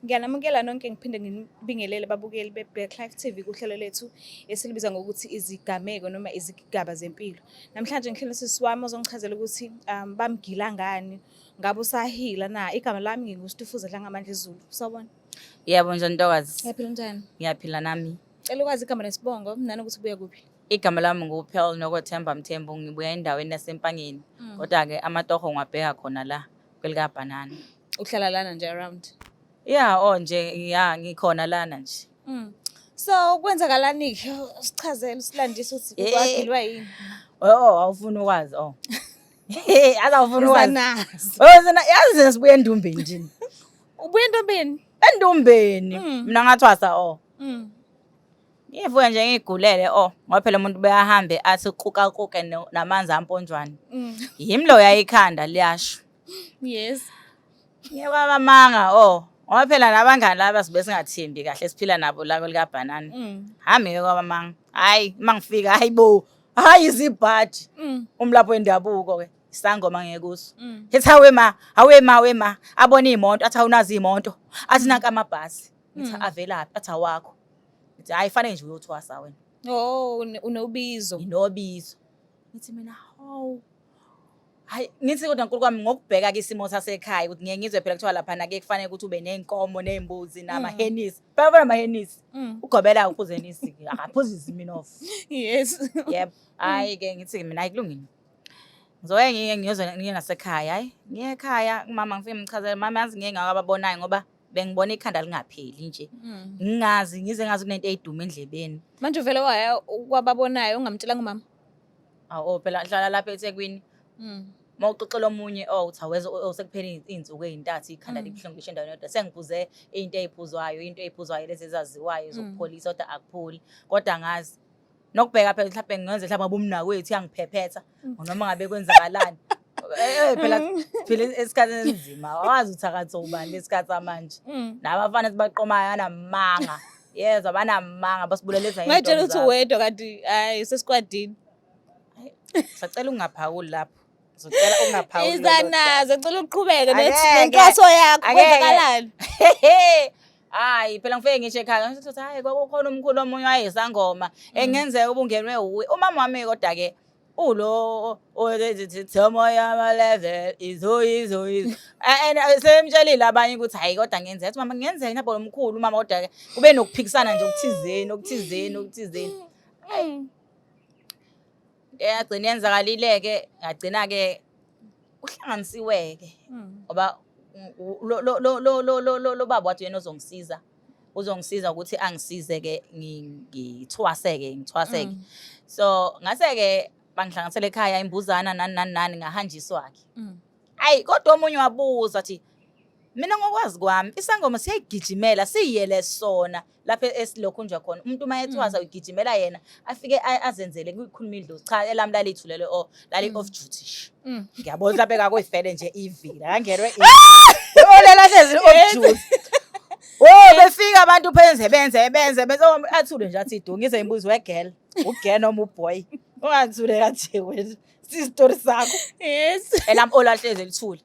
Ngiyanamukela nonke ngiphinde nginibingelele babukeli be-Black Life TV kuhlelo lethu esilibiza ngokuthi izigameko noma izigigaba zempilo. Namhlanje ngihleli nosisi wami ozongichazela ukuthi bamgila ngani, ngabe usahila na. Igama lami nginguStufuza Dlangamandla Zulu. Sawubona. Yebo njani ntokazi? Ngiyaphila njani? Ngiyaphila nami. Cela ukwazi igama nesibongo nanokuthi ubuya kuphi. Igama lami nguPearl Nokwethemba Mthembu, ngibuya endaweni yaseMpangeni. Kodwa-ke amatoho ngiwabheka khona la kwelikabhanana. Uhlala lana nje around. Ya, oh nje ya ngikhona lana nje. So kwenzakalani-ke? Sichazele usilandise ukuthi wagilwa yini? Oh, awufuni ukwazi oh. Azawufuna ukwazi. Zanazo. Oh, zena yazi sibuya endumbeni nje. Ubuya entombini? Endumbeni. Mina ngathwasa oh. Ngivuke nje ngigulele oh ngoba phela umuntu beyahambe athi kuka kuke namanzi amponjwana. Yimi lo yayikhanda liyasho. Yes. Ngiyakwabamanga oh ngoba phela nabangani laba sibe singathembi kahle siphila nabo la kwelikabhanana. Hami ngeke kwabamanga. Hayi uma ngifika hayibo. Hayi izibhaji. Umlapho wendabuko ke isangoma ngeke kuso. Ngithi hawe ma, hawe ma we ma, abone imoto athi awunazo imoto. Athi nanka amabhasi. Ngithi avelaphi? Athi awakho. Ngithi hayi fanele nje uyothwasa wena. Oh, unobizo. Nginobizo. Ngithi mina hawu. Hayi ngithi kodwa nkulu kwami ngokubheka ke isimo sasekhaya ukuthi ngeke ngizwe phela kuthiwa lapha ke kufanele ukuthi ube nenkomo nezimbuzi namahenisi. Bayabona amahenisi. Ugobela uphuze henisi akaphuzi iSmirnoff. Yes. Yebo. Hayi ke ngithi mina hayi kulungile. Ngizoye ngiye ngiyozwe ngiye nasekhaya hayi. Ngiye ekhaya kumama ngifike ngimchazele mama yazi ngiye ngakababonayo ngoba bengibona ikhanda lingapheli nje. Ngingazi ngize ngazi kunento eyiduma endlebeni. Manje uvele waya kwababonayo ungamtshelanga umama? Awu oh, phela hlala lapha eThekwini. Uma uxoxela omunye oh uthi aweze oh sekuphele iy'nsuku ey'ntathu ikhanda libuhlungu lisho endaweni yodwa. Sengiphuze into ey'phuzwayo, into ey'phuzwayo lezi ezaziwayo zokupholisa kodwa akupholi. Kodwa angazi. Nokubheka phela mhlawumbe ngenze mhlawumbe ngabe umnakwethu uyangiphephetha noma ngabe kwenzakalani. Phela phela esikhathini esinzima awazi ukuthi akathi ubani lesikhathi samanje. Nabafana esibaqomayo banamanga. Yezwa banamanga basibuleleza Ngayitshela ukuthi uwedwa kanti hayi usesikwadini. Sacela ungaphawuli lapho. Ngizocela ungaphawuli. Iza lolo daba. nazo, ngicela uqhubeke Angeke. nenhloso yakho Angeke. kwenzakalani? Hayi phela ngifike ngisho ekhaya ngithi hayi kwakukhona umkhulu omunye wayesangoma engenzeka ubungenwe wuwe. Umama wami kodwa ke ulo othi yama level izo izo izo. And sebemtshelile abanye ukuthi hayi kodwa ngenzeka athi mama ngenzeka nabo omkhulu umama kodwa ke kube nokuphikisana nje okuthizeni okuthizeni okuthizeni. Yagcina yenzakalile-ke ngagcina-ke uhlanganisiwe-ke ngoba lo lo lo lo lo lo lo lo baba wathi yena ozongisiza uzongisiza ukuthi angisize-ke ngithwase-ke ngithwase-ke. So ngase-ke bangihlanganisela ekhaya imbuzana nani nani nani ngahanjiswa-ke. Ayi kodwa omunye wabuza athi mina ngokwazi kwami isangoma siyayigijimela siyiyele sona lapho esilokhu nje khona umuntu uma ethwasa uyigijimela yena afike azenzele kuyikhuluma idlozi cha elami lalithulele o lali off duty nje. Ngiyabona mhlawumbe kakuyifele nje ivila kangenwe ivila olela hlezi off duty. Oh befika abantu phenze benze benze benze oh, athule nje athi du ngize ngibuze we girl ugirl noma uboy ungathule kanje wena sistory sakho. Yes. Elami olahlezi lithule.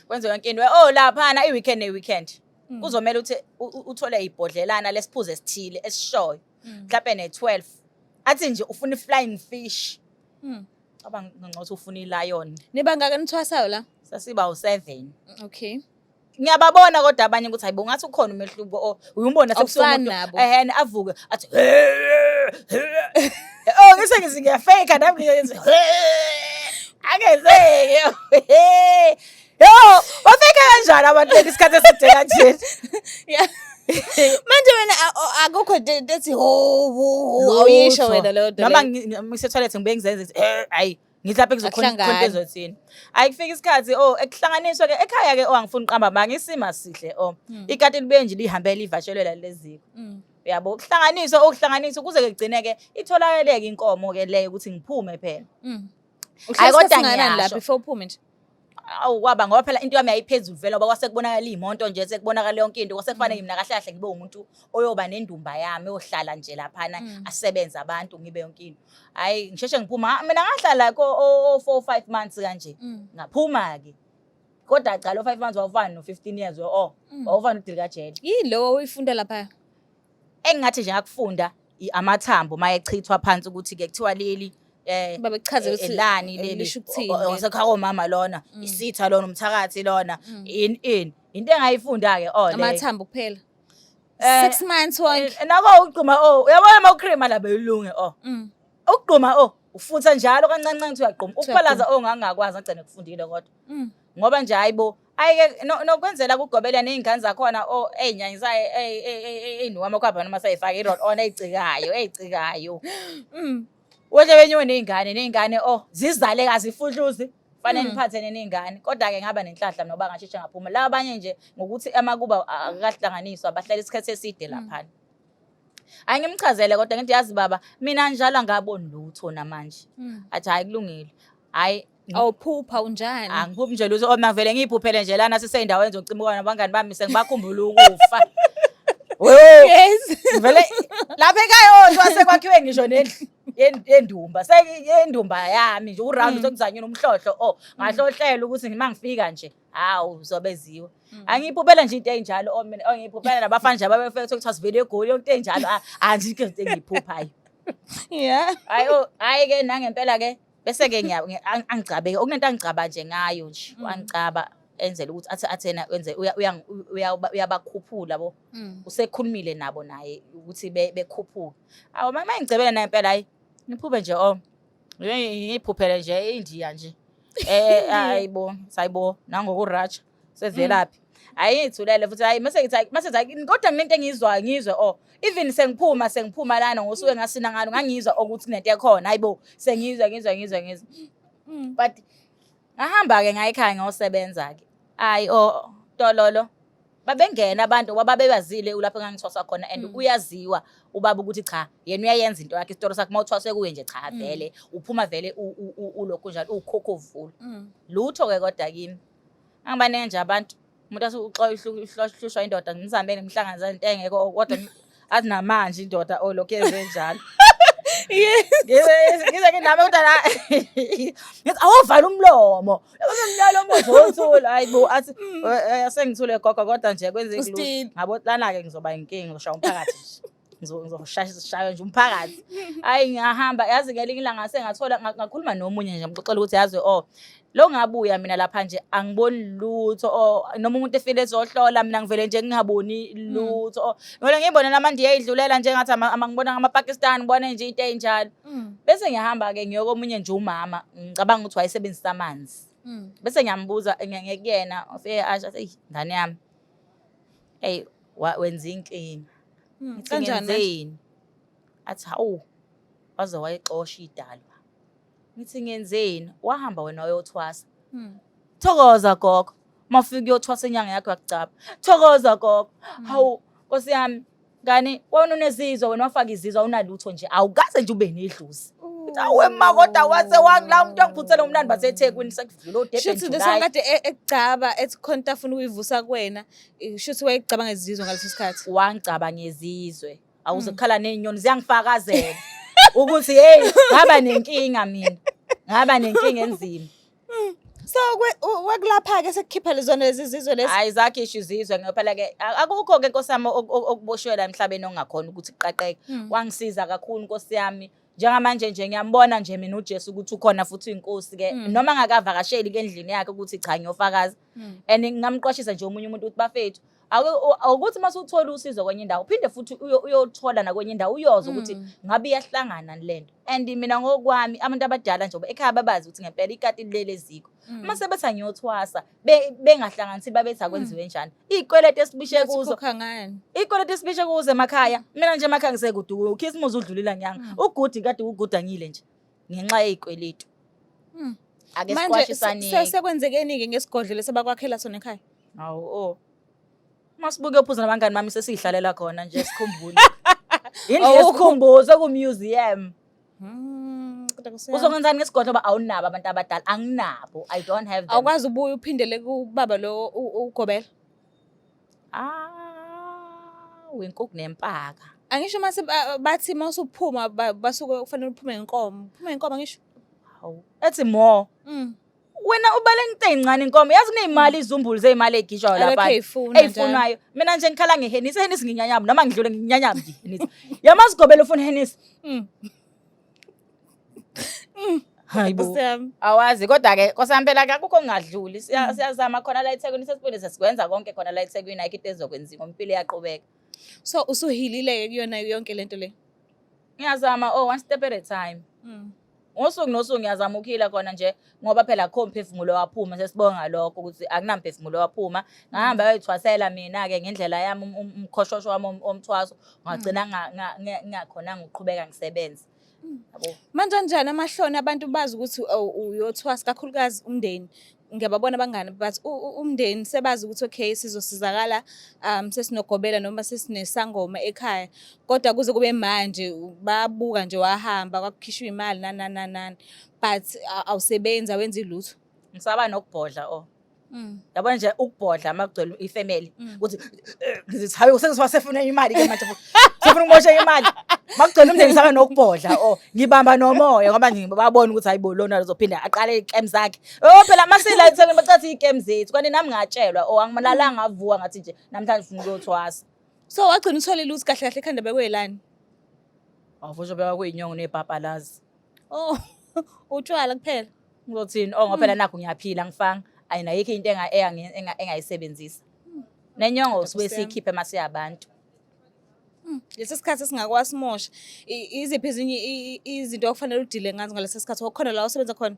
Kwenze yonke into oh laphana i-weekend ne-weekend kuzomela ukuthi uthole ibhodlelana lesiphuzo esithile esishoyo mhlawumbe ne-12 athi nje ufuna i-flying fish. Cabanga ngcothi ufuna i-lion. Nibangaka nithwasayo la? Sasiba u-7. Okay. Ngiyababona kodwa abanye ukuthi hayibo ngathi ukhona umehluko oh uyombona sekusuka Awufani umuntu nabo. ehene avuke athi oh ngise ngithi ngiyafake nami ngiyenze angezeke yo bafake kanjani abantu leli isikhathi eside kanje? Yeah. Manje wena akukho into ethi ho ho ho awuyisho Lutho. wena leyo nto Noma leyo. ngise-toilet ngibuye ngizenze ngithi, hayi ngithi lapha kuzokhona Akuhlangani. khona ezothini. Hayi kufika isikhathi oh ekuhlanganiswa ke ekhaya ke oh angifuni uqamba amanga isima sihle oh ikati libuye nje lihambe livashelwe leziko. Uyabo ukuhlanganiswa okuhlanganiswa kuze ke kugcine ke itholakaleke inkomo ke leyo ukuthi ngiphume phela. Uhlala Hayi, kodwa isikhathi singakanani la ngiyasho. before uphume nje? Awu kwaba ngoba phela into yami yayiphezulu vele ngoba kwase kubonakala iy'moto nje sekubonakala yonke into kwase kufanele mina kahle kahle ngibe umuntu oyoba nendumba yami ohlala nje laphana asebenze abantu ngibe yonke into. Hhayi ngisheshe ngiphuma mina ngahlala ko o 4 5 months kanje. Ngaphuma ke. Kodwa cha, lo 5 months wawufana no 15 years, oh, wawufana udilikajele. Yini lo oyifunda lapha? Engingathi nje ngakufunda amathambo mayechithwa phansi, ukuthi ke kuthiwa leli Babekuchazela ukuthi elani leli, lisho ukuthini. Osekhaya komama lona, isitha lona, umthakathi lona, in into engayifunda ke, oh, le. Amathambo kuphela. 6 months wonke. Nako ugquma, oh, uyabona uma ucream la belunge, oh, ukugquma, oh, ufutha njalo kancane kancane, uyagquma. Ukuphalaza, oh, ngangingakwazi, ngagcina kufundile kodwa, ngoba nje hayibo, ayike nokwenzela kugobela ney'ngane zakhona, oh, ey'nyanyisayo, ey'nuka amakhwapha noma sayifaka i-roll on, ey'cikayo, ey'cikayo. Wehle benyuke ney'ngane, ney'ngane, oh, zizale kazifuhluzi, fanele niphathene ney'ngane. Kodwa-ke ngaba nenhlahla noba ngasheshe ngaphuma. Laba abanye nje ngokuthi amakuba akahlanganiswa, bahlala isikhathi eside laphana. Hayi, ngimchazele kodwa, ngithi, "Yazi baba, mina njalo angaboni lutho namanje." Athi, "Hhayi, kulungile." Hhayi. Awuphupha unjani? Angiphuphi nje lutho, uma vele ngiyiphuphele nje lana sisey'ndaweni zokucima nabangani bami, sengibakhumbula ukufa. Vele lapha ekhaya othiwa sekwakhiwe ngisho nendlu yendumba, seyendumba yami nje uround, sekuzanywe umhlohlo, oh, ngahlohlela ukuthi uma ngifika nje, hawu, zobeziwe. Angiyiphuphela nje into ey'njalo, oh, mina, oh, ngiyiphuphela nabafana nje ababefika kuthiwa sivele eGoli, yonke into enjalo, anjikho into engiyiphuphayo. Hayi, oh, hhayi-ke, nangempela-ke bese-ke angigcabe-ke, okunento angigcaba nje ngayo nje, wangicaba enzela ukuthi athi athena wenze uyabakhuphula bo. Usekhulumile nabo naye ukuthi bekhuphuke. Awu, uma ngigcebela naye impela, hayi, ngiphuphe nje, oh, ngiyiphuphele nje iNdiya nje. Hayibo, sayibo, nangokuraja sevelaphi. Hayi, ngithulele futhi, hayi, mase ngithi, mase ngithi kodwa kunento engiyizwayo, ngizwe, oh, even sengiphuma lana ngosuke ngasina ngalo, ngangizwa ukuthi kunento ekhona, hayibo, sengizwa, ngizwa, ngizwa, ngizwa. But ngahamba-ke ngaya ekhaya ngayosebenza-ke. Hayi, oh, tololo. Babengena abantu ngoba babebazile lapho engangithwaswa khona, and uyaziwa ubaba ukuthi cha, yena uyayenza into yakhe, isitoro sakhe, uma uthwaswe kuye nje, cha, vele uphuma vele ulokhu njalo uwukhokhovula. Lutho-ke kodwa kimi. Angibaningi nje abantu, umuntu athi uhlushwa indoda, ngimzamele ngimhlanganise into engekho, kodwa athi namanje indoda, oh, lokhu yenze njalo. Ngize nginami kodwa la ngithi awuvala umlomo. Yabo, umlomo uzothula, hayibo, athi, "Sengithule gogo, kodwa nje kwenzeki lutho." Still. Ngabo lana-ke ngizoba inkinga, ngizoshaya umphakathi nje. Ngizoshaya nje umphakathi. Hayi, ngiyahamba, yazi ngelinye ilanga sengathola ngakhuluma nomunye nje, ngixoxela ukuthi, yazi, oh, lo ngabuya mina lapha nje angiboni lutho, oh, noma umuntu efile ezohlola mina ngivele nje ngingaboni lutho, oh, ngivele ngibone namandiya eyidlulela nje ngathi ngibona ngama-Pakistan, ngibone nje into ey'njalo. Bese ngiyahamba-ke ngiyo komunye nje umama, ngicabanga ukuthi wayesebenzisa amanzi. Bese ngiyambuza ngekuyena, ufike asho athi, "Eyi, ngane yami, eyi, wenza inkinga." Ngithi, Kanjani manje? "Ngenzeni?" Athi, "Hawu, waze wayixosha idalwa." Ngithi, "Ngenzeni?" "Wahamba wena wayothwasa." "Thokoza gogo." Uma ufika uyothwasa inyanga yakho yakucaba. "Thokoza gogo." "Hawu, Nkosi yami, ngani wena unezizwe, wena wafaka izizwe, awunalutho nje, awukaze nje ube nedlozi." Ngithi, "Awe ma, kodwa waze wangila umuntu angiphuthele umnandi baseThekwini sekudlula oDurban Shuthi this July." one kade ekucaba ethi khona into afuna ukuyivusa kuwena, shuthi wayekucaba ngezizwe ngaleso sikhathi. Wangicaba ngezizwe. Awuze kukhala ney'nyoni ziyangifakazela ukuthi hey, ngaba nenkinga mina. Ngaba nenkinga enzima. So wakulapha-ke sekukhipha lezona lezi zizwe lezi. Hayi, zakhishwa izizwe ngoba phela ke akukho ke, Nkosi yami, okuboshwe la emhlabeni ongakhona ukuthi kuqaqeke. Wangisiza kakhulu, Nkosi yami. Njengamanje nje ngiyambona nje mina uJesu ukuthi ukhona futhi uyinkosi ke, noma ngakavakasheli ke endlini yakhe ukuthi cha, ngiyofakaza. And ngingamqwashisa nje omunye umuntu ukuthi, bafethu, ukuthi mase uthola usizo kwenye indawo, uphinde futhi uyothola nakwenye indawo, uyozwa ukuthi ngabe iyahlangana lento. And mina ngokwami, abantu abadala nje ekhaya babazi ukuthi ngempela ikati lilele eziko. Uma sebethi angiyothwasa, bengahlanganisile, babethi akwenziwe njani. Iy'kweletu esibishe kuzo, Sikhokha ngani? Iy'kweletu esibishe kuzo emakhaya. Mina nje emakhaya ngisekude, ukhisimusi udlulile nyanga. Ugudi kade uguda ngile nje ngenxa yey'kweletu. Ake Manje siqwashisaneni. sekwenzekeni-ke ngesigodlo lesi abakwakhela sona ekhaya? Hawu, oh. Masibuke uphuza nabangani bami, sesiyihlalela khona nje sikhumbule. Indlu Awukho. yesikhumbuzo ku-museum. Kodwa Nkosi yami. Uzokwenzani ngesigodlo ngoba awunabo abantu abadala? Anginabo. I don't have them. Awukwazi ubuye uphindele kubaba lo ugobela? Ah, wenkukhu nempaka. Angisho mase bathi uma usuphuma basuke kufanele uphume ngenkomo. Uphume ngenkomo, angisho? Hawu. Ethi more. Wena ubale into ey'ncane inkomo yazi kuney'mali izumbulu zey'mali ey'gishwayo Alokhu lapha ey'funa ey'funwayo. Mina nje ngikhala ngehenisi, ihenisi nginyanyami noma ngidlule nginyanyami nje ihenisi. Yamazi gobela ufuna ihenisi. Hayi bo. Nkosi yami. Awazi kodwa-ke Nkosi phela akukho okungadluli. Siyazama khona la eThekwini sesibone sesikwenza konke khona la eThekwini ayikho into ezokwenziwa impilo iyaqhubeka. So usuhilile-ke kuyona yonke lento le. Ngiyazama oh one step at a time. Ngosuku nosuku ngiyazama ukuhila khona nje ngoba phela akukho mphefumulo waphuma sesibonga lokho ukuthi akunamphefumulo waphuma. Ngahamba ngayoyithwasela mina-ke ngendlela yami umkhoshosho wami omthwaso ngagcina ngingakhonanga ukuqhubeka ngisebenze. Yabo. Manje kanjani amahloni abantu bazi ukuthi oh, uyothwasa kakhulukazi umndeni. Ngiyababona abangani but umndeni sebazi ukuthi okay sizosizakala sesinogobela noma sesinesangoma ekhaya. Kodwa kuze kube manje bayabuka nje wahamba kwakukhishwa imali nani nani nani nani. But awusebenzi awenzi lutho. Ngisaba nokubhodla oh. Yabona nje ukubhodla uma kugcwele ifamily ukuthi ngizithi hayi sengizoba sefuna imali ke manje futhi. Sefuna ukumosha imali. Makugcwele umndeni ngisaba nokubhodla oh ngibamba nomoya ngoba ngibabona ukuthi hayibo lona uzophinda aqale iy'kem zakhe. Oh phela masila eThekwini bacathi iy'kem zethu kanti nami ngatshelwa oh angimalalanga ngavuka ngathi nje namhlanje ufuna ukuyothwasa. So wagcina utholile ukuthi kahle kahle ekhanda bekwelani. Awufusho beka kuyinyongo nebhabhalazi. Oh utshwala kuphela. Ngizothini oh ngoba phela nakho ngiyaphila ngifanga ayina ayikho into engayisebenzisa. Nenyongo Nkosi sibuye yami. siyikhiphe masiyabantu. Lesi sikhathi esingakwasimosha iziphi ezinye izinto okufanele udile ngazo ngalesi sikhathi wakhona la osebenza khona?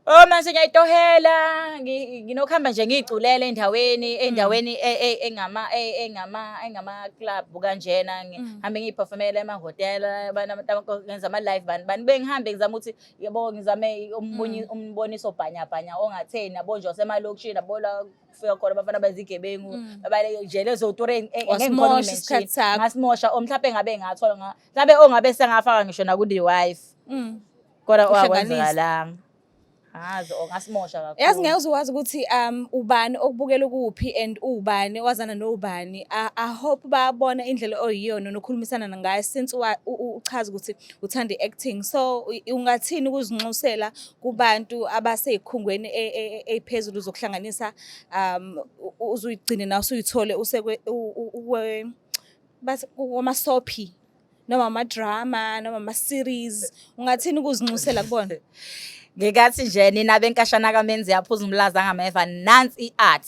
Oh manje ngiyayitohela nginokuhamba nje ngiyiculela endaweni endaweni engama engama engama club kanjena ngihambe ngiyiperformela emahhotela abantu ngenza ama live bani bani bengihambe ngizama ukuthi yabo ngizame umboniso bhanya bhanya ongatheni yabo nje wasemalokishini yabo la kufika khona abafana bazigebengu babaleke nje lezo tori engeke ngikhona Wasimosha isikhathi sakho. ngasimosha o mhlawumbe ngabe ngathola mhlawumbe ongabe sengafaka ngisho naku-the wife kodwa Uhlanganise. okwawenzakalanga ngazi o ngasimosha kakhulu. Yazi ngeke uze wazi ukuthi ubani okubukela kuphi and ubani wazana nobani. I hope bayabona indlela oyiyona nokhulumisana ngayo since uchaza ukuthi uthanda i-acting. So ungathini ukuzinxusela kubantu abasey'khungweni ey'phezulu zokuhlanganisa uzuyigcine nawe usuyithole usekwe bathi kwama-soapie noma ama-drama noma ama-series, ungathini ukuzinxusela kubona? Ngikathi nje nina benkashana kaMenzi yaphuza umlaza angameva nansi i-art.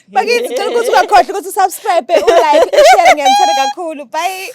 Bakithi ngicela ukuthi ungakhohlwa ukuthi usubscribe, ulike, ushare, ngiyanithanda kakhulu. Bye.